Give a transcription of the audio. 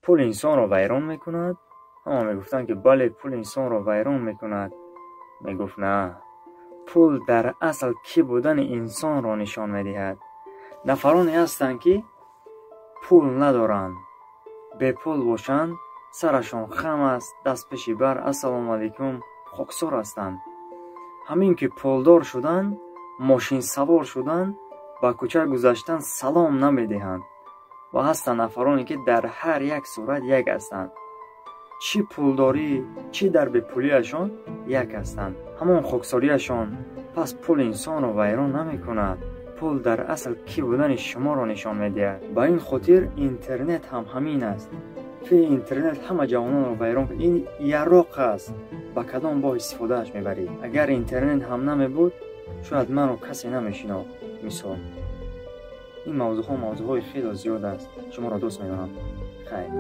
Пул инсонро вайрон мекунад? Ҳама мегуфтанд, ки бале, пул инсонро вайрон мекунад. Мегуфт: на, пул дар асл кӣ будани инсонро нишон медиҳад. Нафароне ҳастанд, ки пул надоранд, бепул бошанд, сарашон хам аст, даст пеши бар, ассалому алайкум, хоксор ҳастанд. Ҳамин ки пулдор шуданд, мошинсавор шуданд, ба кӯча гузаштан салом намедиҳанд. Ва ҳастанд нафароне, ки дар ҳар як сурат як ҳастанд, чӣ пулдорӣ, чӣ дар бепулиашон як ҳастанд, ҳамон хоксориашон. Пас пул инсонро вайрон намекунад, пул дар асл кӣ будани шуморо нишон медиҳад. Ба ин хотир интернет ҳам ҳамин аст. Фи интернет ҳама ҷавононро вайрон. Ин яроқ аст, ба кадом боҳ истифодааш мебарӣ. Агар интернет ҳам намебуд, шояд маро касе намешинохт. Мисол, ин мавзӯъҳо мавзӯъҳои хело зиёд аст. Шуморо дӯст медорам. Хайр.